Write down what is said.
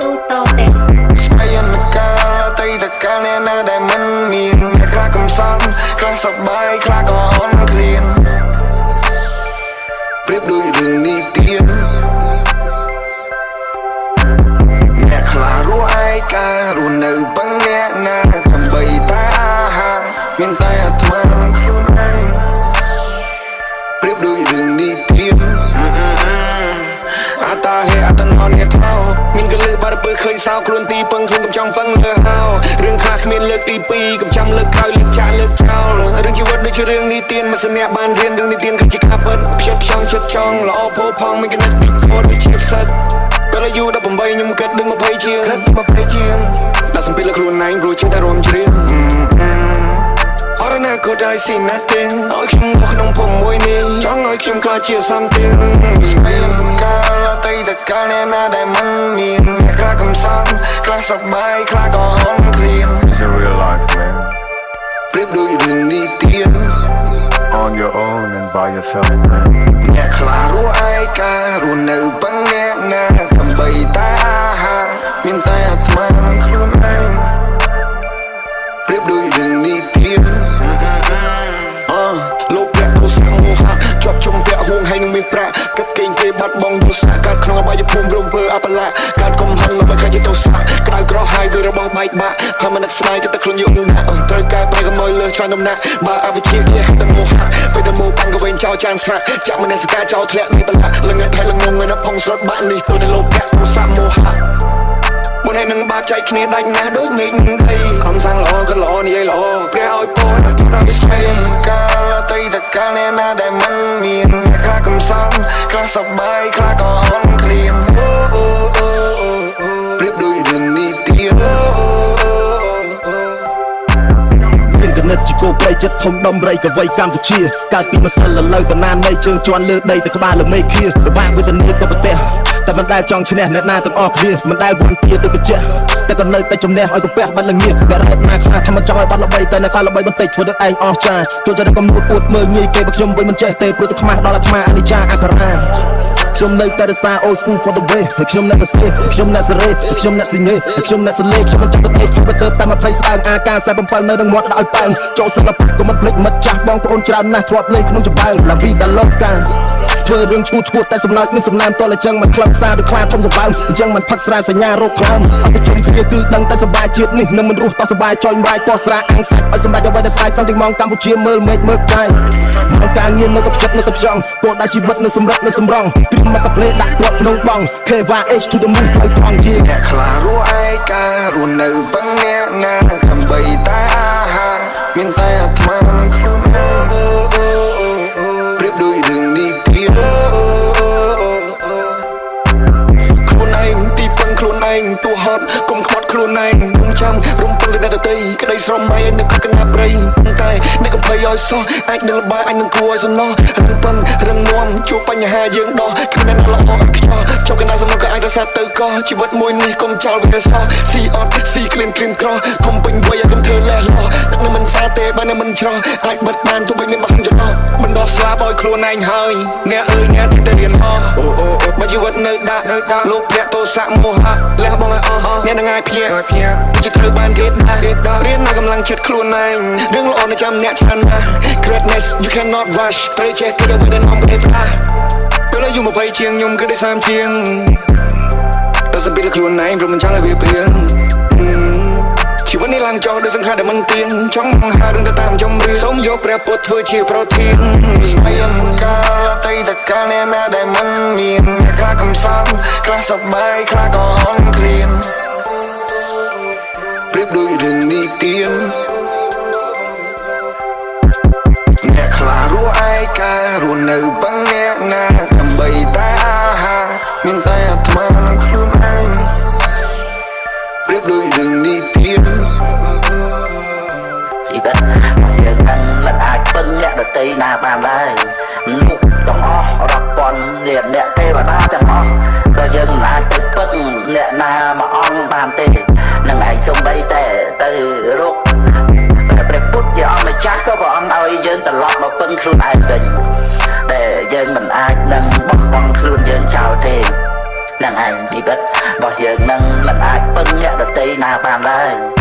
ដូចតតែ ស្វ័យអនកាលអតីតកាលអ្នកណាដែលមិនមានអ្នកខ្លះកំសត់ខ្លះសប្បាយខ្លះក៏អន់ឃ្លានប្រៀបដូចរឿងនិទានអ្នកខ្លះរស់ឯការស់នៅពឹងអ្នកណាដើម្បីតែអាហារមានតែអាត្មានិងខ្លួនឯងប្រៀបដូចរឿងនិទានអតាហេអតននអ្នកថោមានកលឹះបារពើឃើញសោខ្លួនទីពឹងខ្លួនកុំចង់ពឹងលើហោរឿងខ្លះគ្មានលើកទី2កុំចាំលើកក្រោយលើកចាក់លើកចោលរឿងជីវិតដូចជារឿងនិទានមិនស្នាក់បានរៀនរឿងនិទានគឺជាការពិតផ្ចិតផ្ចង់ចិត្តចង់ល្អផូរផង់មានកណិតពីកូនដូចជាផ្សិតពេលអាយុ18ខ្ញុំគិតដូច20ជាងគិត20ជាងដាក់សម្ពាធលើខ្លួនឯងព្រោះចេះតែរួមច្រៀងអរណាក៏ I see nothing ឲ្យខ្ញុំនៅក្នុងភពមួយនេះចង់ឲ្យខ្ញុំក្លាយជា something ស្វែងកាលអតីតកាលអ្នកណាដែលមិនមានអ្នកខ្លះកំសត់ខ្លះសប្បាយខ្លះក៏អន់ឃ្លាន It's a real life, man. ប្រៀបដូចរឿងនិទាន On your own and by yourself, man. អ្នកខ្លះរស់ឯការស់នៅពឹងអ្នកណាដើម្បីតែអាហារមានតែអាត្មានិងខ្លួនឯងប្រៀបដូចរឿងនិទានអលោភៈទោសៈមោហៈជាប់ជំពាក់ហួងហើយនឹងមានប្រាក់គិតកេងគេបាត់បង់ទោសៈកើតក្នុងអបាយភូមិរំពើអបលាកើតកំហឹងដើម្បីខ្លាចជាទោសៈក្តៅក្រហាយដោយរបស់បែកបាក់ហើយមិននឹកស្ដាយគិតតែខ្លួនយំដាក់ត្រូវកែប្រែកុំឲ្យលើសច្រើនដំណាក់បើអវិជ្ជាគេហៅតែមោហៈពេលដែលមោបាំងក៏វែងចោលចានស្រាក់ចាក់មនសិការចោលធ្លាក់នេះប្រឡាក់ល្ងឹតហើយល្ងងនៅផុងស្រុតបាក់នេះទៅនៅលោភៈទោសៈមោហៈ មុនឲ្យនឹងបាបចែកគ្នាដាច់ណាស់ដូចមេឃនឹងដីខំសាងល្អក៏ល្អនិយាយល្អព្រះឲ្យពរដល់តាមវិជ័យកាលអតីតកាលអ្នកណាដែលមិនមានអ្នកខ្លះកំសត់ខ្លះសប្បាយខ្លះក៏អន់ឃ្លានប្រៀបដូចរឿងនិទាន មានកណិតជាគោព្រៃចិត្តធំដុំរៃកវៃកម្ពុជាកើតពីម្សិលឥឡូវបណ្ណានៃជើងជន់លើដីទៅក្បាលលើមេឃាលំបាកវេទនាទៅប្រទេសតែមិនដែលចង់ឈ្នះអ្នកណាទាំងអស់គ្នាមិនដែលវន់ទាដូចបច្ចៈតែក៏នៅតែជំនះឲ្យកពះបាត់ល្ងាអ្នករត់ណាខ្លះថាមិនចង់ឲ្យបាត់ល្បីតែអ្នកខ្លះល្បីបន្តិចធ្វើដូចឯងអស់ចាចូលចិត្តកំនួតពួតមើលងាយគេបើខ្ញុំវិញមិនចេះទេព្រោះតែខ្មាស់ដល់អាត្មាអនិច្ចាអក្ខរាខ្ញុំនៅតែរក្សា old school for the way ហើយខ្ញុំអ្នកសរសេរខ្ញុំអ្នកសេរីខ្ញុំអ្នកស៊ីញេខ្ញុំអ្នកសលេខ្ញុំមិនចង់ទៅទេធ្វើទៅតែ20ស្ដើងអាការ47នៅនឹងមាត់ដាក់ឲ្យប៉ើងចូលសិល្បៈក៏មិនភ្លេចមិត្តចាស់បងប្អូនច្រើនណាស់ធ្លាប់លេងក្នុងចម្បើង La vida loca ធ្វើរឿងឈួតឈួតតែសំណើចមានសំណែមតលអញ្ចឹងមិនក្លឹបសារដូចខ្លាធំសម្បើមអញ្ចឹងមិនផឹកស្រាសញ្ញារោគខ្លោមអត់ប្រជុំគ្នាគឺដឹងតែសប្បាយជាតិនេះនឹងមិនរស់តសប្បាយចុយម្រាយពណ៌ស្រាអាំងសាច់ឲ្យសម្រាប់អ្វីដែលស្ដាយសឹងទីម៉ោងកម្ពុជាមើលមេឃមើលផ្កាយមកការងារនៅតែផ្ចិតនៅតែផ្ចង់គោលដៅជីវិតនៅសម្រិតនៅសម្រងត្រៀមមកកាផ្លេដាក់ទ្របក្នុងបង KYH to the moon ផ្លូវត្រង់ជា អ្នកខ្លះរស់ឯការស់នៅពឹងអ្នកណាដើម្បីតែអាហារមានតែអាត្មានិងខ្លួនឯងប្រៀបដូចរឿងនិទានខ្លួនឯងទីពឹងខ្លួនឯងទោះហត់កុំខ្វាត់ខ្លួនឯងរំចាំរំពឹងលើអ្នកដទៃក្តីស្រមៃនៅកណ្ដាលព្រៃប៉ុន្តែអ្នកកំភៃឲ្យសោះអាចនឹងលបាយអាចនឹងគួរឲ្យសំណោះរឹងពឹងរឹងមាំជួបបញ្ហាយើងដោះគ្មានអ្នកណាល្អឥតខ្ចោះចុះកណ្ដាលសមុទ្រក៏អាចរក្សាទៅកោះជីវិតមួយនេះកុំចោលវាសោះស៊ីអត់ស៊ីក្លៀនក្រៀមក្រោះកុំពេញវ័យកុំធ្វើលេះលោះទឹកនឹងមិនសាទេបើនៅមិនច្រោះអាចបិទបានទោះបីមានបាក់ចន្លោះបណ្ដោះស្លាប់ឲ្យខ្លួនឯងហើយអ្នកអើយអ្នកទៅរៀនអស់បើជីវិតនៅដាក់លោភៈទោសៈមោហៈលះបងឲ្យអស់អ្នកនឹងឲ្យភ្ញាក់ជាត្រូវបានគេដាក់រៀននៅកម្លាំងចិត្តខ្លួនឯងរឿងល្អនៅចាំអ្នកច្រើនណាស់ Greatness you cannot rush ត្រូវចេះគិតអ្វីដែលនាំប្រទេសផ្លាស់ពេលអាយុ20ជាងខ្ញុំគឺដូច30ជាងដល់សម្ពាធលើខ្លួនឯងព្រោះមិនចង់ឲ្យវាព្រៀងជីវិតនេះឡើងចុះដូចសង្ខារដែលមិនទៀងចង់បង្ហារឿងទៅតាមចម្រៀងសូមយកព្រះពុទ្ធធ្វើជាប្រធានស្វែងកាលអតីតកាលអ្នកណាដែលមិនមានអ្នកខ្លះកំសត់ខ្លះសប្បាយខ្លះក៏អន់ឃ្លានប្រៀបដូចរឿងនិទានអ្នកខ្លះរស់ឯការស់នៅពឹងអ្នកណាដើម្បីតែអាហារមានតែអាត្មានិងខ្លួនឯងប្រៀបដូចរឿងនិទាន ជីវិតរបស់យើងហ្នឹងមិនអាចពឹងអ្នកដទៃណាបានឡើយមនុស្សទាំងអស់រាប់ពាន់លានអ្នកទេវតាទាំងអស់ក៏យើងមិនអាចទៅពឹងអ្នកណាមួយអង្គបានទេនឹងឯងសំបីតែទៅរកព្រះពុទ្ធជាអង្គម្ចាស់ក៏ព្រះអង្គឲ្យយើងត្រឡប់មកពឹងខ្លួនឯងវិញដែលយើងមិនអាចនឹងបោះបង់ខ្លួនយើងចោលទេ។ នឹងឯងជីវិតរបស់យើងនឹងមិនអាចពឹងអ្នកដទៃណាបានឡើយ។